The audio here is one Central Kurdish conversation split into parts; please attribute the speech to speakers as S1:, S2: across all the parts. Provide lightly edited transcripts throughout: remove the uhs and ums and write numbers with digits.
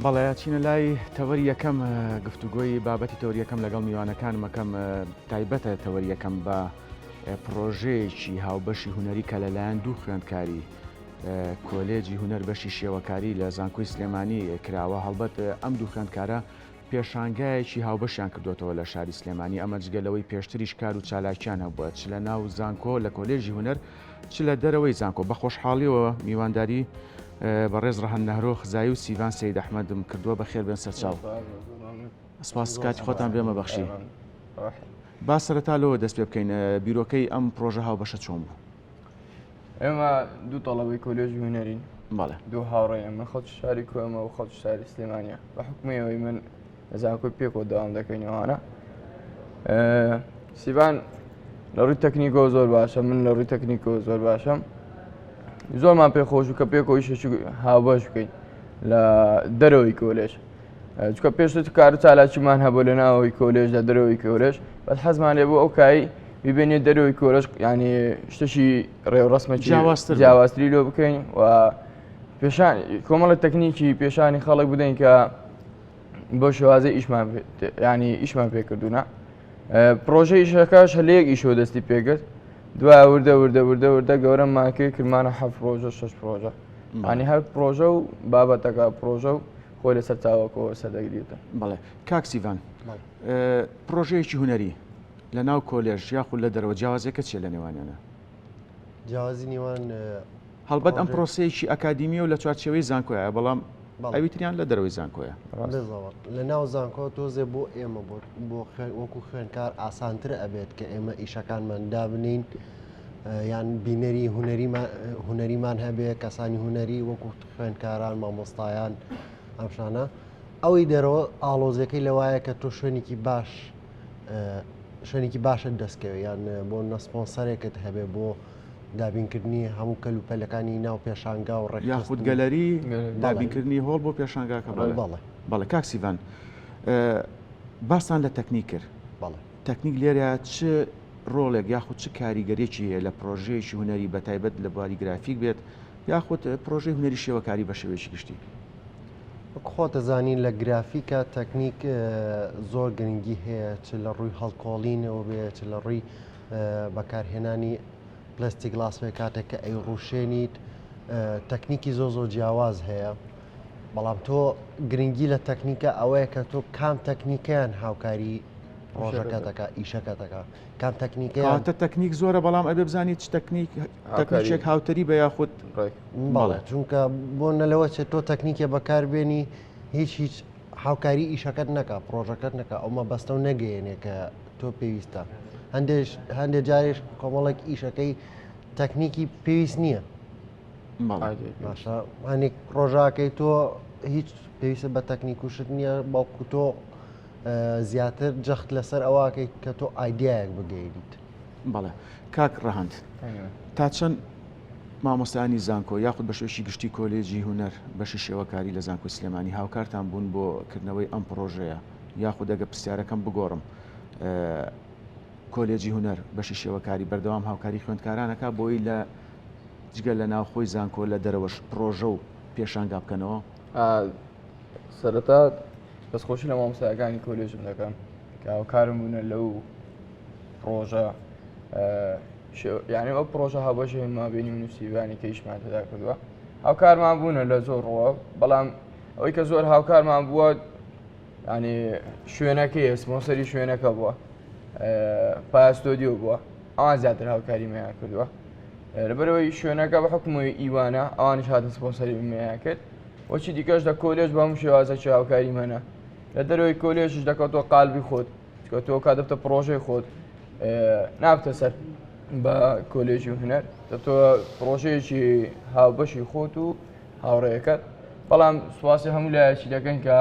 S1: بەڵێ چینە لای تەوەری یەکەم گفتوگۆی بابەتی تەوەری یەکەم لەگەڵ میوانەکانم ئەکەم تایبەتە تەوەری یەکەم بە پڕۆژەیەکی هاوبەشی هونەری کە لەلایەن دوو خوێندکاری کۆلێجی هونەر بەشی شێوەکاری لە زانکۆی سلێمانی کراوە هەڵبەت ئەم دوو خوێندکارە پێشانگایەکی هاوبەشیان کردۆتەوە لە شاری سلێمانی، ئەمە جگە لەوەی پێشتریش کار و چالاکیان هەبووە چ لە ناو زانکۆ لە کۆلێژی هونەر چ لە دەرەوەی زانکۆ، بە خۆشحاڵیەوە میوانداری بەڕێز ڕەهەند نەهرۆ خزایی و سیڤان سەید ئەحمەدم کردووە، بەخێر بێن سەرچاو. سپاس کاتی خۆتان بێمە بەخشی. با سەرەتا لەوە دەست پێ بکەین بیرۆکەی ئەم پرۆژە هاوبەشە چۆن بوو؟
S2: ئێمە دوو تەڵەبەی کۆلێژی هونەرین.
S1: بەڵێ.
S2: دوو هاوڕێین، من خەڵکی شاری کۆیەمە و خەڵکی شاری سلێمانیە. بە حوکمی ئەوەی من لە زانکۆی پێکەوە دەوام دەکەین ئەوانە. سیڤان لە ڕووی تەکنیکەوە زۆر باشە، من لە ڕووی تەکنیکەوە زۆر باشم. زۆرمان پێ خۆش بوو کە پێکەوە ئیشێکی هاوبەش بکەین لە دەرەوەی کۆلێژ. چونکە پێشتر کار و چالاکیمان هەبوو لە ناوەوەی کۆلێژ لە دەرەوەی کۆلێژ بەس حەزمان لێ بوو ئەو کای ببێنێ دەرەوەی کۆلێژ ینی شتێکی ڕێوڕسمە
S1: جیاوازتر
S2: جیاوازتری لۆ بکەین و پێشان کۆمەڵە تەکنیکی پێشانی خەڵک بدەین کە بۆ شێوازە ئیشمان ینی ئیشمان پێکردوونە پرۆژە ئیشەکەش هەر لە یەک ئیشەوە دەستی پێکرد دوای وردە وردە وردە وردە گەورەمان کرد کرمانە حەف پرۆژە شەش پرۆژە ینی هەر پرۆژە و بابەتەکە پرۆژە و خۆی لە سەرچاوەکەوە سەردەگریتن.
S1: بەڵێ کاک سیڤان پرۆژەیەکی هونەری لە ناو کۆلێژ یاخود لە دەرەوە جیاوازیەکە چیە لە نێوانیانە؟
S3: جیاوازی نێوان
S1: هەڵبەت ئەم پرۆسەیەکی ئەکادیمیە و لە چوارچێوەی زانکۆیە بەڵام ئەوی تریان لە دەرەوەی زانکۆیە.
S3: لە ناو زانکۆ تۆزێ بۆ ئێمە بۆ وەکو خوێنکار ئاسانتر ئەبێت کە ئێمە ئیشەکانمان دابنین یان بینەری هونەریمان هەبێ کەسانی هونەری وەکو خوێندکاران مامۆستایان ئەم شانە ئەوەی دەرەوە ئاڵۆزیەکەی لەوایە کە تۆ شوێنێکی باش شوێنێکی باشت دەستکەوێت یان بۆ نە سپۆنسەرێکت هەبێ بۆ دابینکردنی هەموو کەلوپەلەکانی ناو پێشانگا و
S1: ڕێک یاخود گەلەری دابینکردنی هۆڵ بۆ پێشانگاکە
S3: بەڵێ بەڵێ
S1: بەڵێ کاک سیڤان باستان لە تەکنیک کرد
S3: بەڵێ
S1: تەکنیک لێرە چ ڕۆڵێک یاخود چ کاریگەرێکی هەیە لە پرۆژەیەکی هونەری بە تایبەت لە بواری گرافیک بێت یاخود پرۆژەی هونەری شێوەکاری بە شێوەیەکی گشتی؟
S3: وەک خۆت ئەزانی لە گرافیکا تەکنیک زۆر گرنگی هەیە چ لە ڕووی هەڵکۆڵینەوە بێ چ لە ڕووی بەکارهێنانی پلستیگلاس بێ کاتێک کە ئەیڕوشێنیت تەکنیکی زۆ زۆر جیاواز هەیە بەڵام تۆ گرنگی لە تەکنیکە ئەوەیە کە تۆ کام تەکنیکیان هاوکاری پرۆژەکە دەکا ئیشەکە دەکا کام تەکنیکە
S1: کاتە تەکنیک زۆرە بەڵام ئەبێ بزانانی چ تەکنیک تەکنیکێک هاوتەری بە یاخود
S3: بەڵێ چونکە بۆ نەلەوە چێت تۆ تەکنیکێ بەکاربێنی هیچ هیچ هاوکاری ئیشەکەت نەکا پرۆژەکەت نەکا ئەو مەبەستە و نەگەیەنێ کە تۆ پێویستە هەندێک هەندێک جارێش کۆمەڵێک ئیشەکەی تەکنیکی پێویست نییە باشە هەنێک پرۆژاکەی تۆ هیچ پێویستە بە تەکنیک و شت نییە بەڵکو تۆ زیاتر جەخت لەسەر ئەوەکەیت کە تۆ ئایدیایەک بگەیەنیت.
S1: بەڵێ کاک ڕەهەند تا چەند مامۆستایانی زانکۆ یاخود بە شێوەیەکی گشتی کۆلێجی هونەر بەشی شێوەکاری لە زانکۆی سلێمانی هاوکارتان بوون بۆ کردنەوەی ئەم پڕۆژەیە یاخود ئەگە پرسیارەکەم بگۆڕم کۆلێجی هونەر بەشی شێوەکاری بەردەوام هاوکاری خوێندکارانەکە بۆی لە جگە لە ناوخۆی زانکۆ لە دەرەوەش پڕۆژە و پێشانگا بکەنەوە؟
S2: سەرەتا دەستخۆشی لە مامۆستایەکانی کۆلێژم دەکەم کە هاوکارم بوونە لەو پڕۆژە یعنی ئەو پڕۆژە هاوبەشی مابینی من و سیڤانی کە ئیشمان تێدا کردووە هاوکارمان بوونە لە زۆر ڕووە بەڵام ئەوەی کە زۆر هاوکارمان بووە ینی شوێنەکەی سپۆنسەری شوێنەکە بووە پاستۆدیۆ بووە ئەوان زیاتر هاوکاری میان کردووە لەبەرەوەی شوێنەکە بە حکومەوەی ئیوانە ئەوانش هاتن سپۆنسەری میان کرد وەچی دیکەش لە کۆلێژ بە هەموو شێوازێکی هاوکاری مەنە لە دەرەوەی کۆلێژش دەکەوتەوە قالبی خۆت چکە تۆ کا دەبتە پرۆژەی خۆت نابتە سەر بە کۆلێژی هونەر دەبتەوە پرۆژەیەکی هاوبەشی خۆت و هاوڕێیەکەت بەڵام سواسی هەموو لایەکی دەکەن کە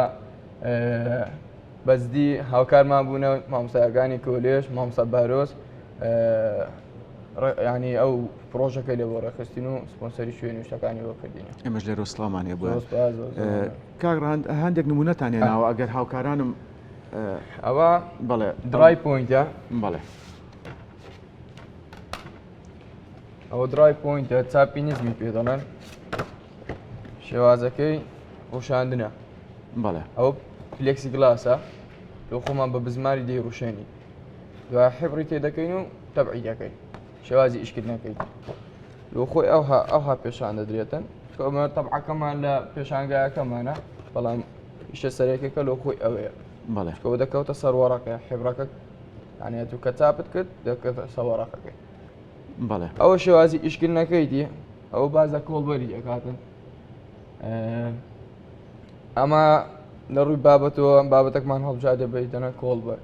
S2: بەجدی هاوکارمان بوونە مامۆستایەکانی کۆلێژ مامۆستا بارۆز ینی ئەو پرۆژەکە لێ بۆ ڕێکخستین و سپۆنسەری شوێن و شتەکانی بۆ کردین
S1: ئێمەش لێرە سڵاومان هەیە بۆ کاک ڕەهەند هەندێک نمونەتان هێناوە ئەگەر هاوکارانم
S2: ئەوە
S1: بەڵێ
S2: dry point ە
S1: بەڵێ
S2: ئەوە dry point ە چاپی نزمی پێ دەڵێن شێوازەکەی ڕوشاندنە.
S1: بەڵێ.
S2: ئەوە plexiglass ە لۆ خۆمان بە بزماری دەیڕوشێنی دوای حیبڕی تێ دەکەین و تەبعی دەکەین شێوازی ئیشکردنەکەی لۆ خۆی ئەوها ئەوها پێشان دەدرێتن ئەمە تەبعەکەمان لە پێشانگایەکەمانە بەڵام ئیشە سەرەکەکە لۆ خۆی ئەوەیە
S1: بەڵێ
S2: کەەوە دەکەوتە سەروەڕەکە حیبڕەکە یانێت و کە چاپت کرد دەکەوتە سەوەڕەکەکەی
S1: بەڵێ
S2: ئەوە شێوازی ئیشکردنەکەیتی ئەوە باز لە کۆڵبەری ئەکاتن ئەمە لە ڕووی بابەتەوە بابەتەکمان هەڵبژاردە بەیتەنە کۆڵبەر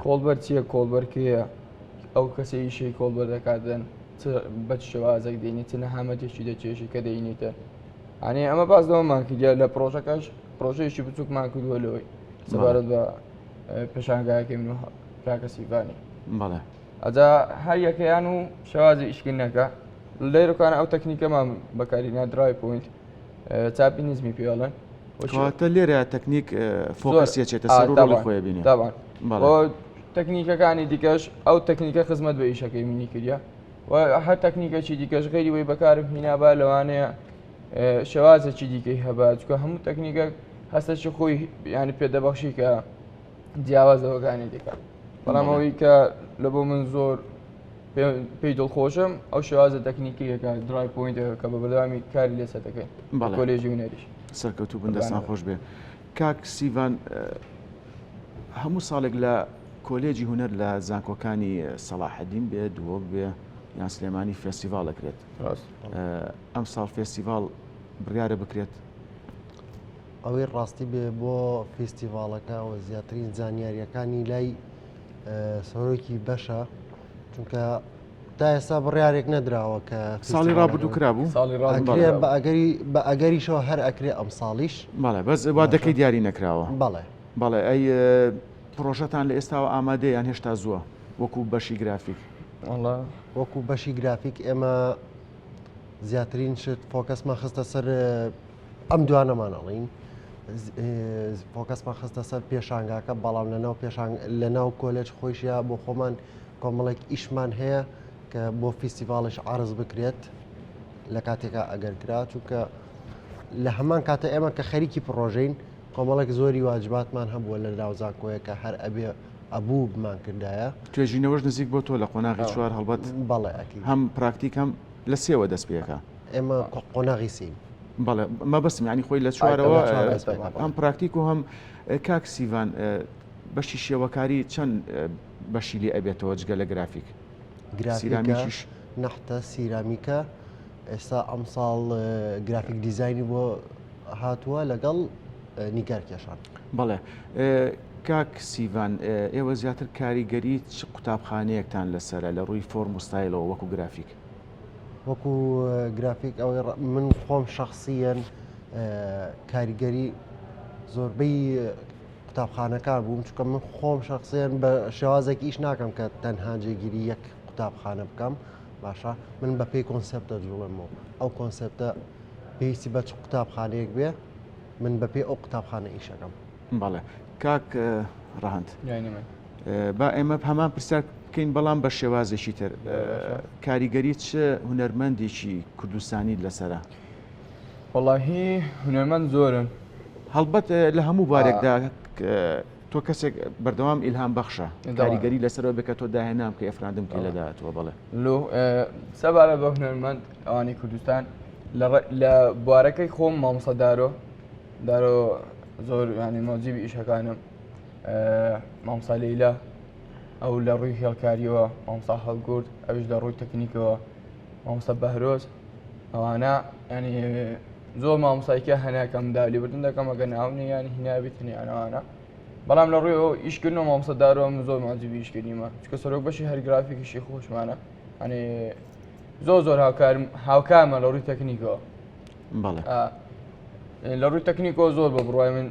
S2: کۆڵبەر چییە کۆڵبەر کێیە ئەو کەسەی ئیشەی کۆڵبەر دەکاتن بە شێوازێک دێنی چ نەهامەتێکی دەچێژی کە دەینیتە ئەنێ ئەمە باز لەوەمان کردیا لە پرۆژەکەش پرۆژەیەکی بچووکمان کردووە لەوەی سەبارەت بە پێشانگایەکەی من و کاکە سیڤانی
S1: بەڵێ
S2: ئەجا هەر یەکەیان و شێوازی ئیشکردنەکە لێرەکانە ئەو تەکنیکەمان بەکارینا dry point چاپی نزمی پێڵن
S1: کەواتە لێرە تەکنیک focus یەچێتە سەر و ڕۆڵی خۆی بینێ
S2: تەکنیکەکانی دیکەش ئەو تەکنیکە خزمەت بە ئیشەکەی منی کردە و هەر تەکنیکەکی دیکەش غەیری وەی بەکارم هینابا لەوانەیە شێوازێکی دیکەی هەبا چکە هەموو تەکنیکە هەستەکی خۆی ینی پێدەبەخشی کە جیاوازەوەکانی دیکە بەڵام ئەوەی کە لە بۆ من زۆر پێی دڵخۆشم ئەو شێوازە تەکنیکیەکە dry point کە بە بەردەوامی کاری لەسەر دەکەین کۆلێژی هونەریش.
S1: سەرکەوتوو بن دەستان خۆش بێ. کاک سیڤان هەموو ساڵێک لە کۆلێجی هونەر لە زانکۆکانی سەڵاحەدین بێ دهۆک بێ یان سلێمانی فێستیڤاڵ دەکرێت ئەم ساڵ فێستیڤاڵ بڕیارە بکرێت؟
S3: ئەوەی ڕاستی بێ بۆ فیستیڤاڵەکە و زیاترین زانیاریەکانی لای سەرۆکی بەشە چونکە تا ئێستا بڕیارێک نەدراوە کە
S1: ساڵی ڕابردوو کرابوو
S2: ساڵی
S3: ڕابردوو بە ئەگەری بە ئەگەریشەوە هەر ئەکرێ ئەم ساڵیش
S1: بەڵێ بەس وا دەکەی دیاری نەکراوە
S3: بەڵێ
S1: بەڵێ ئەی پرۆژەتان لە ئێستاوە ئامادەیە یان هێشتا زووە وەکو بەشی گرافیک
S3: وەکو بەشی گرافیک ئێمە زیاترین شت focus مان خستە سەر ئەم دوانەمان ئەڵین focus مان خستە سەر پێشانگاکە بەڵام لەناو پێشان لەناو کۆلێج خۆیشیا بۆ خۆمان کۆمەڵێک ئیشمان هەیە کە بۆ فیستیڤاڵش عرض بکرێت لە کاتێکا ئەگەر کرا چونکە لە هەمان کاتە ئێمە کە خەریکی پڕۆژین کۆمەڵێک زۆری واجباتمان هەبووە لە ناو زانکۆیە کە هەر ئەبێ ئەبوو بمان کردایە.
S1: توێژینەوەش نزیک بۆ تۆ لە قۆناغی چوار هەڵبەت
S3: بەڵێ ئەکید.
S1: هەم پراکتیک هەم لە سێوە دەست پێکا.
S3: ئێمە قۆناغی سێین.
S1: بەڵێ مەبەستم یانی خۆی لە چوارەوە هەم پراکتیک و هەم کاک سیڤان بەشی شێوەکاری چەند بەشی لێ ئەبێتەوە جگە لە گرافیک؟
S3: گرافیکیش نەحتە سیرامیکە ئێستا ئەمساڵ graphic design ی بۆ هاتووە لەگەڵ نیگار کێشان.
S1: بەڵێ کاک سیڤان ئێوە زیاتر کاریگەری چ قوتابخانەیەکتان لەسەرە لە ڕووی فۆرم و ستایلەوە وەکو گرافیک؟
S3: وەکو گرافیک ئەوەی من خۆم شخصیەن کاریگەری زۆربەی قوتابخانەکان بووم چونکە من خۆم شخصیەن بە شێوازێک ئیش ناکەم کە تەنها جێگیری یەک قوتابخانە بکەم باشە من بە پێی کۆنسێپت دەجوڵێمەوە ئەو کۆنسێپتە پێویستی بە چ قوتابخانەیەک بێ من بە پێی ئەو قوتابخانە ئیشەکەم.
S1: بەڵێ کاک ڕەهەند با ئێمە هەمان پرسیار بکەین بەڵام بە شێوازێکی تر کاریگەری چ هونەرمەندێکی کوردستانی لەسرە؟
S2: وەڵاهی هونەرمەند زۆرن.
S1: هەڵبەت لە هەموو بارێکدا تۆ کەسێک بەردەوام ئیلهام بەخشە کاریگەری لەسەرەوە بێ کە تۆ داهێنان بکەی ئەفراندن بکەی لە داهاتووە بەڵێ.
S2: لۆ سەبارەت بە هونەرمەند ئەوانەی کوردستان لە بوارەکەی خۆم مامۆستا دارۆ دارۆ زۆر ینی مۆجیبی ئیشەکانم مامۆستا لەیلا ئەو لە ڕووی هێڵکاریەوە مامۆستا هەڵگورد ئەویش لە ڕووی تەکنیکەوە مامۆستا بەهرۆز ئەوانە ینی زۆر مامۆستایکە هەناکەم دالی بردن دەکەم ئەگە ناونی یان هینابێتنی ئەوانە بەڵام لە ڕووی ئیشکردن و مامۆستا دارۆ من زۆر ماجیبی ئیشکردنیمە چکە سەرۆک بەشی هەر گرافیکیشی خۆشمانە ئەنی زۆر زۆر هاوکار هاوکارمە لە ڕووی تەکنیکەوە
S1: بەڵێ
S2: لە ڕووی تەکنیکەوە زۆر بە بڕای من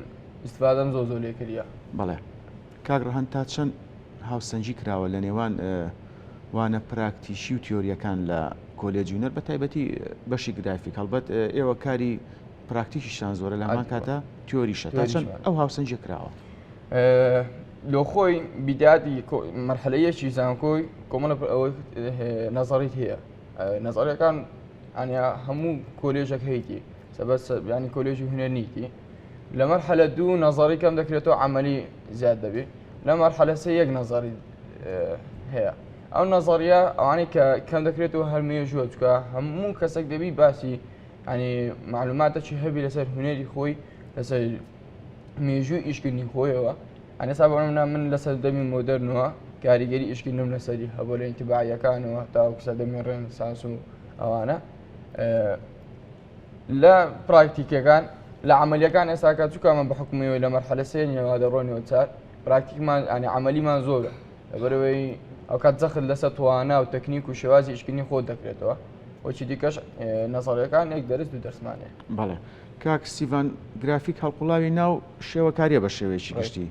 S2: ئیسفادەم زۆر زۆر لێ کردە
S1: بەڵێ کاک ڕەهەند تا چەند هاوسەنگی کراوە لە نێوان وانە پراکتیکی و تیۆریەکان لە کۆلێجی هونەر بە تایبەتی بەشی گرافیک هەڵبەت ئێوە کاری پراکتیکیشتان زۆرە لە هەمان کاتە تیۆریشە تا چەند ئەو هاوسەنگیە کراوە؟
S2: لۆ خۆی بیداتی مەرحەلەیەکی زانکۆی کۆمەڵە ئەوەی نەزەڕیت هەیە نەزەڕەکان ئەنیا هەموو کۆلێژێک هەیەی سەبەت ینی کۆلێژی هونەر نیتی. لە مەرحەلە دوو نەزەری کەم دەکرێتەوە عەمەلی زیاد دەبی. لە مەرحەلە سێ یەک نەزەری هەیە. ئەو نەزەریە ئەوانەی کە کەم دەکرێتەوە هەر مێژووە، چونکە هەموو کەسێک دەبی باسی ینی معلوماتەکی هەبی لەسەر هونەری خۆی، لەسەر مێژووی ئیشکردنی خۆیەوە. ئەنێسا بۆ نمونە من لەسەر دەمی مۆدەرنەوە کاریگەری ئیشکردنم لەسەری هەبوو لە ئینتیباعیەکانەوە تاوەکو سەردەمی ڕێنسانس و ئەوانە. لە پراکتیکەکان لە عملیەکان ئێستاکە چونکە ئەمە بە حکومیەوەی لە مەرحەلە سێ نیەوە دەڕۆینەوە چار پراکتیکمان ینی عملیمان زۆرە، لەبەرەوەی ئەوکات جەخت لەسەر توانا و تەکنیک و شێوازی ئیشکردنی خۆت دەکرێتەوە. وەچی دیکەش نەزەریەکان یەک دەرس دوو دەرسمان هەیە.
S1: بەڵێ کاک سیڤان، گرافیک هەڵقوڵاوی ناو شێوەکاریە بە شێوەیەکی گشتی،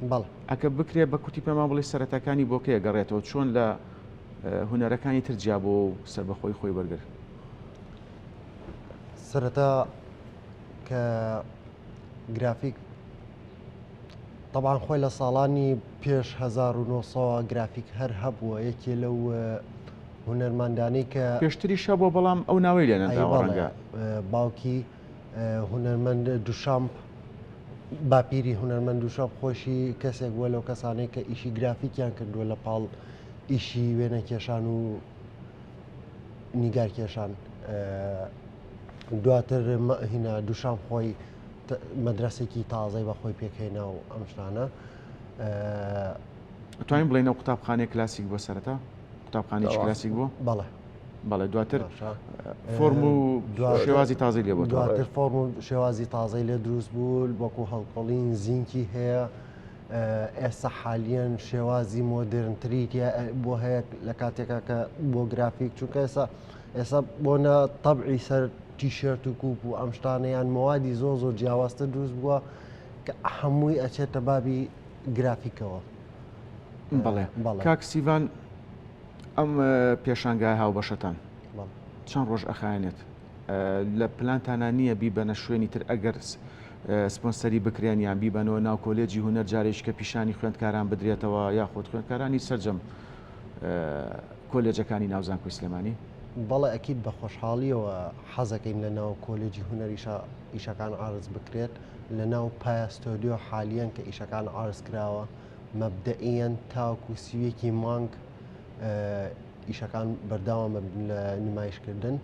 S1: ئەکە بکرێ بە کورتی پێمان بڵێ سەرەتاکانی بۆ کەی ئەگەڕێتەوە، چۆن لە هونەرەکانی تر جیابۆوە و سەربەخۆی خۆی وەرگرت؟
S3: سەرەتا کە گرافیک تەبعەن خۆی لە ساڵانی پێش 1900 گرافیک هەر هەبووە، یەکێ لەو هونەرمەندانەی کە
S1: پێشتریش هەبووە بەڵام ئەو ناوەی لێ نەداوە ڕەنگە.
S3: باوکی هونەرمەند دوشامپ، باپیری هونەرمەند دوشامپ خۆشی کەسێک بووە لەو کەسانەی کە ئیشی گرافیکیان کردووە لە پاڵ ئیشی وێنەکێشان و نیگارکێشان. دواتر هینا دوشامپ خۆی مەدرەسێکی تازەی بە خۆی پێکهێنا و ئەم شتانە.
S1: ئەتوانین بڵێین ئەو قوتابخانەیە کلاسیک بووە سەرەتا؟ قوتابخانەیەکی کلاسیک بووە؟
S3: بەڵێ.
S1: بەڵێ دواتر فۆرم و شێوازی تازەی لێ بۆ
S3: دواتر فۆرم و شێوازی تازەی لێ دروست بوو، وەکو هەڵکۆڵین زینکی هەیە، ئێستا حالیەن شێوازی مۆدرنتری بۆ هەیە لە کاتێکا کە بۆ گرافیک، چونکە ئێستا ئێستا بۆنە تەبعی سەر تیشێرت و کوپ و ئەم شتانە یان مەوادی زۆر زۆر جیاوازتر دروست بووە کە هەمووی ئەچێتە بابی گرافیکەوە.
S1: بەڵێ کاک سیڤان، ئەم پێشانگای هاوبەشەتان چەند ڕۆژ ئەخایەنێت؟ لە پلانتانا نییە بیبەنە شوێنی تر ئەگەر سپۆنسەری بکرێن یان بیبەنەوە ناو کۆلێجی هونەر جارێکی کە پیشانی خوێندکاران بدرێتەوە یاخود خوێندکارانی سەرجەم کۆلێجەکانی ناو زانکۆی سلێمانی؟
S3: بەڵێ ئەکید بە خۆشحاڵیەوە حەزەکەین لە ناو کۆلێجی هونەریشا ئیشەکان عارز بکرێت، لە ناو پایە ستۆدیۆ حالیەن کە ئیشەکان عارز کراوە مەبدەئیەن تاوەکو سیویەکی مانگ ئیشەکان بەردەوام بن لە نمایشکردن.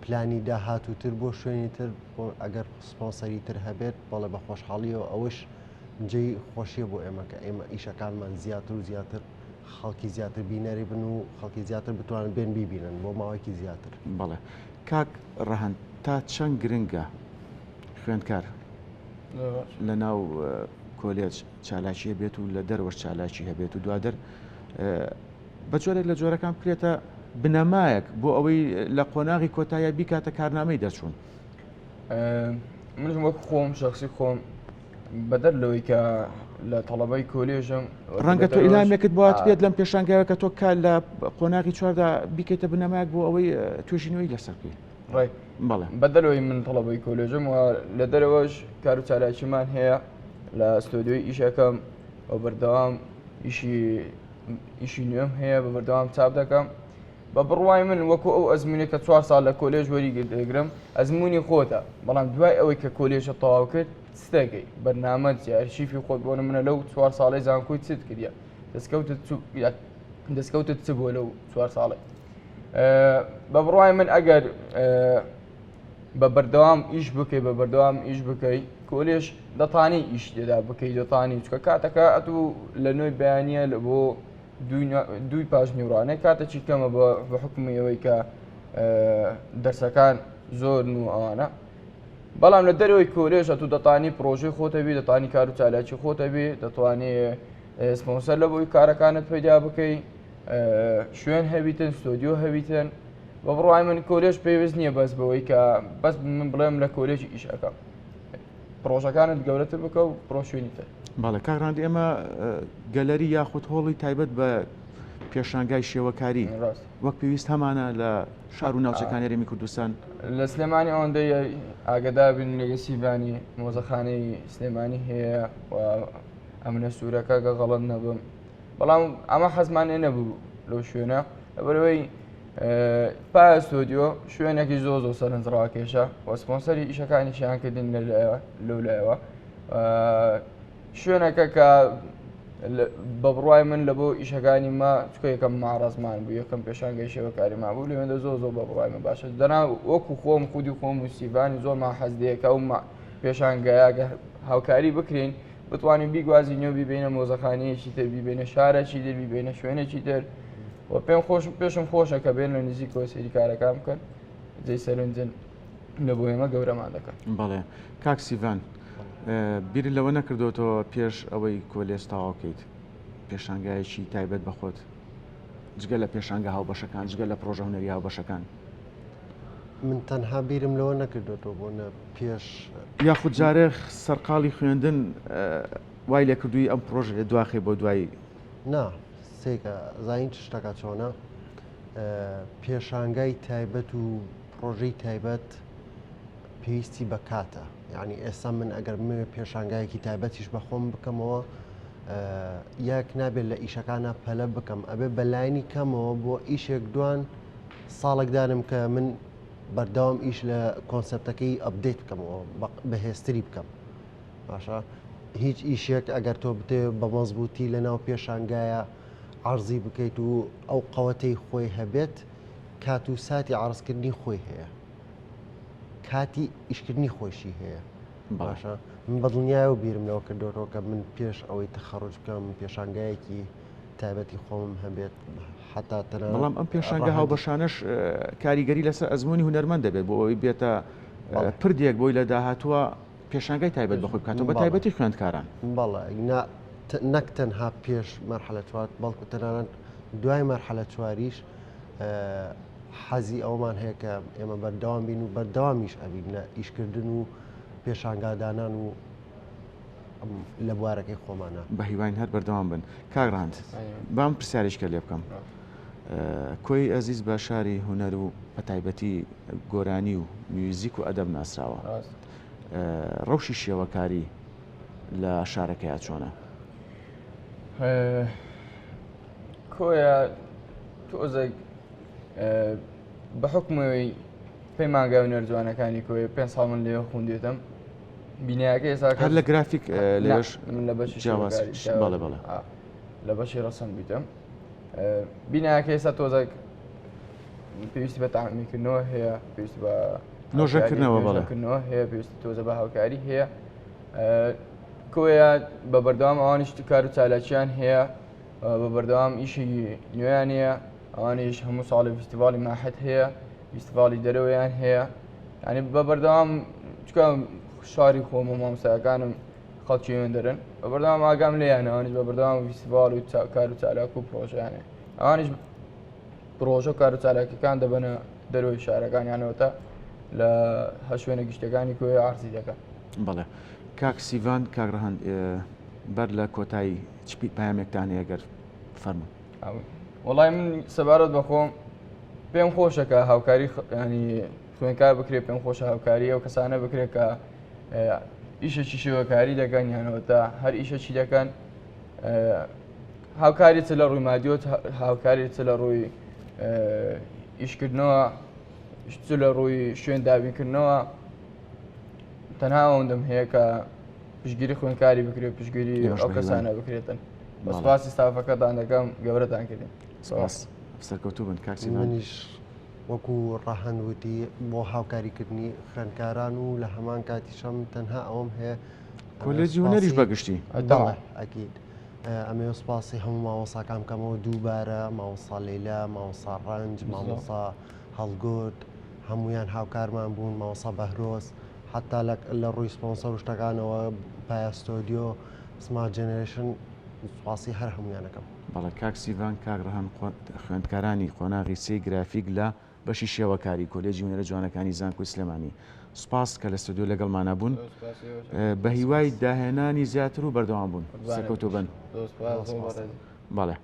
S3: پلانی داهاتووتر بۆ شوێنی تر ئەگەر سپۆنسەری تر هەبێت بەڵێ بە خۆشحاڵیەوە، ئەوەش جێی خۆشیە بۆ ئێمە کە ئێمە ئیشەکانمان زیاتر و زیاتر خەڵکی زیاتر بینەری بن و خەڵکی زیاتر بتوانن بێن بیبینن بۆ ماوەیەکی زیاتر.
S1: بەڵێ کاک ڕەهەند، تا چەند گرنگە خوێندکار لە ناو کۆلێج چالاکی هەبێت و لە دەرەوەش چالاکی هەبێت و دوادر بە جۆرێک لە جۆرەکان بکرێتە بنەمایەک بۆ ئەوەی لە قۆناغی کۆتایە بیکاتە کارنامەی دەرچوون؟
S2: منش وەک خۆم شخصی خۆم بەدەر لەوەی کە لە تەڵەبەی کۆلێژم
S1: ڕەنگە تۆ ئیلامێکت بۆ بێت لەم پێشانگایە کە تۆ کار لە قۆناغی چواردا بیکەیتە بنەمایەک بۆ ئەوەی توێژینەوەی لەسەر بکەیت.
S2: ڕێک
S1: بەڵێ
S2: بەدەر لەوەی من تەڵەبەی کۆلێژم و لە دەرەوەش کار و چالاکیمان هەیە لە ستۆدیۆی ئیشەکەم و بەردەوام ئیشی ئیشی نوێم هەیە بە بەردەوام چاپ دەکەم. بە بڕوای من وەکو ئەو ئەزمونێک کە چوار ساڵ لە کۆلێژ وەری دەگرم ئەزمموی خۆتە، بەڵام دوای ئەوەی کە کۆلێژە تەواو کرد چ دەکەی؟ بەرنامەت چیە؟ ئەرشیفی خۆت بۆ نمونە لەو چوار ساڵەی زانکۆی چت کردیە؟ دەستکەوتت چ دەستکەوتت چ بووە لەو چوار ساڵەی؟ بە بڕوای من ئەگەر بە بەردەوام ئیش بکەی بە بەردەوام ئیش بکەی کۆلێژ دەتانی ئیش تێدا بکەی دەتانی چکە کاتەکە ئەتوو لە نوێی بەیانە لە بۆ دووی پاش نیوڕانێ کاتێکی کەمە بە حکومی ئەوەی کە دەرسەکان زۆرن و ئەوانە بەڵام لە دەرەوەی کۆلێژ ئەتوو دەتانی پرۆژەی خۆتەبی دەتانی کار و چالاکی خۆتەبی دەتوانێ سپۆنسەر لە بۆی کارەکانت پەیدا بکەی شوێن هەبیتن ستۆدیۆ هەبیتن بە بڕوای من کۆلێژ پێویست نییە بەس بەوەی کە بەس من بڵێم لە کۆلێژی ئیش ئەەکەم پرۆژەکانت گەورەتر بکە و بڕۆ شوێنی تر.
S1: بەڵێ کاک ڕاند ئێمە گەلەری یاخود هۆڵی تایبەت بە پێشانگای شێوەکاری وەک پێویست هەمانە لە شار و ناوچەکانی هەرێمی کوردستان.
S2: لە سلێمانی ئەوەندەی ئاگەدار بین لەگە سیڤانی مۆزەخانەی سلێمانی هەیە و ئەمنە سوورەکە گە غەڵەت نەبم بەڵام ئەمە حەزمان لێ نەبوو لەو شوێنە لەبەرەوەی پایە ستۆدیۆ شوێنێکی زۆر زۆر سەرنجڕاکێشە و سپۆنسەری ئیشەکانیشیان کردین لەو لایەوە شوێنەکە کە بە بڕای من لە بۆ ئیشەکانی ما چکە یەکەم ماڕزمان بوو یەکەم پێشانگەی شێوەکاریمان بوو لەوێندە زۆر زۆر بە بڕای من باشە دەنا وەکو خۆم خودی خۆم و سیڤانی زۆرمان حەز دەیەکە و پێشانگەیە هاوکاری بکرین بتوانین بیگوازینەوە بیبینە مۆزەخانەیەکی تر بیبینە شارێکی تر بیبینە شوێنێکی تر و پێم خۆش پێشم خۆشە کە بێن لە نزیکەوە سەیری کارەکان بکەن جێی سەرنجن لە بۆ ئێمە گەورەمان دەکەن.
S1: بەڵێ کاک سیڤان بیرت لەوە نەکردۆتەوە پێش ئەوەی کۆلێج تەواو کەیت پێشانگایەکی تایبەت بە خۆت جگە لە پێشانگە هاوبەشەکان جگە لە پرۆژە هونەری هاوبەشەکان؟
S3: من تەنها بیرم لەوە نەکردۆتەوە بۆ نە پێش
S1: یاخود جارێ سەرقاڵی خوێندن وای لێکردووی ئەم پرۆژەیە دواخەی بۆ دوایی؟
S3: نا سەیرکە زانین چ شتەکە چۆنە پێشانگای تایبەت و پرۆژەی تایبەت پێویستی بە کاتە یعنی ئێستا من ئەگەر بمەوێت پێشانگایەکی تایبەتیش بە خۆم بکەمەوە یەک نابێت لە ئیشەکانە پەلە بکەم ئەبێ بەلایانی کەمەوە بۆ ئیشێک دوان ساڵێک دانم کە من بەردەوام ئیش لە کۆنسپتەکەی update بکەمەوە بەهێزتری بکەم باشە هیچ ئیشێک ئەگەر تۆ بتێ بە مەزبووتی لە ناو پێشانگایە عەرزی بکەیت و ئەو قەوەتەی خۆی هەبێت کات و ساتی عەرزکردنی خۆی هەیە کاتی ئیشکردنی خۆشی هەیە باشە من بەدڵنیایەوە بیرم لەوە کردۆتەوە کە من پێش ئەوەی تەخەڕوج بکەم پێشانگایەکی تایبەتی خۆمم هەبێت حتا تەنانەت
S1: بەڵام ئەم پێشانگە هاوبەشانەش کاریگەری لەسەر ئەزموونی هونەرمەند دەبێت بۆ ئەوەی بێتە پردێک بۆی لە داهاتووە پێشانگای تایبەت بەخۆی بکاتەوە بە تایبەتی خوێندکاران.
S3: بەڵێ نەک تەنها پێش مەرحەلە چوار بەڵکو تەنانەت دوای مەرحەلە چواریش حەزی ئەومان هەیە کە ئێمە بەردەوام بین و بەردەوامیش ئەبین لە ئیشکردن و پێشانگادانان و لە بوارەکەی خۆمانە.
S1: بە هیواین هەر بەردەوام بن. کاک ڕەهەند بام پرسیارێکە لێ بکەم. کۆی ئەزیز بە شاری هونەر و بە تایبەتی گۆرانی و میوزیک و ئەدەب ناسراوە. ڕەوشی شێوەکاری لە شارەکەیا چۆنە؟
S2: کۆیە تۆزێک بە حکومەوەی پەیمانگای هونەر جوانەکانی کۆیە پێ ساڵ من لێ خوندێتم بینایەکە ئێستا
S1: هەر لە گرافیک لێش
S2: من لە بەشی
S1: جیاواز بەڵێ بەڵێ
S2: لە بەشی ڕەسم بیتم بینایەکە ئێستا تۆزێک پێویستی بە تامیکردنەوە هەیە پێویستی بە
S1: نۆژەکردنەوە
S2: بەڵێکردنەوە هەیە پێویستی تۆزە بە هاوکاری هەیە کۆیە بە بەردەوام ئەوانیش کار و چالاکیان هەیە بە بەردەوام ئیشی نوێیان هەیە ئەوانیش هەموو ساڵی فیستیڤاڵی ماحەت هەیە فیستیڤاڵی دەرەوەیان هەیە ینی بە بەردەوام چکە شاری خۆم و مامۆستاکانم خەڵکی وێندەرن بە بەردەوام ئاگام لێیان ئەوانیش بە بەردەوام فیستیڤاڵ و کار و چالاک و پرۆژیانێ ئەوانیش پرۆژە و کار و چالاکیەکان دەبەنە دەرەوەی شارەکانیانەوە تا لە هەر شوێنە گشتەکانی کۆیە عەرزی دەکەن.
S1: بەڵێ کاک سیڤان کاک ڕەهەند بەر لە کۆتایی چ پەیامێکتان هەیە گەر فەرموون.
S2: وەڵای من سەبارەت بە خۆم پێم خۆشە کە هاوکاری ینی خوێنکار بکرێت پێم خۆشە هاوکاری ئەو کەسانە بکرێت کە ئیشێکی شێوەکاری دەکەن یانەوە تا هەر ئیشەکی دەکەن هاوکاری چ لە ڕووی مادیۆ هاوکاری چ لە ڕووی ئیشکردنەوە چ لە ڕووی شوێن دابینکردنەوە تەنها ئەوەندەم هەیە کە پشگیری خوێنکاری بکرێت پشگیری ئەو کەسانە بکرێتن بە سپاسی ستافەکەتان دەکەم گەورەتان کردین
S1: سپاس سەرکەوتوو بن کاک
S3: منیش وەکو ڕەهەند وتی بۆ هاوکاریکردنی خوێندکاران و لە هەمان کاتیشم تەنها ئەوەم هەیە
S1: کۆلێجی هونەریش بەگشتی
S3: ئەکید ئەمەوێ سوپاسی هەموو مامۆستاکان بکەمەوە دووبارە، مامۆستا لەیلا، مامۆستا ڕەنج، مامۆستا هەڵگورد، هەموویان هاوکارمان بوون، مامۆستا بەهرۆز، حەتا لە ڕووی سپۆنسەر و شتەکانەوە پایا ستۆدیۆ، سمارت جێنەرەیشن، سوپاسی هەر هەموویان ئەکەم.
S1: بەڵێ کاک سیڤان، کاک ڕەهەند خوێندکارانی قۆناغی سێی گرافیک لە بەشی شێوەکاری کۆلێجی هونەرە جوانەکانی زانکۆی سلێمانی سوپاس کە لە ستۆدیۆ لەگەڵمانا بوون بە هیوای داهێنانی زیاتر و بەردەوام بوون سەرکەوتوو بن. بەڵێ.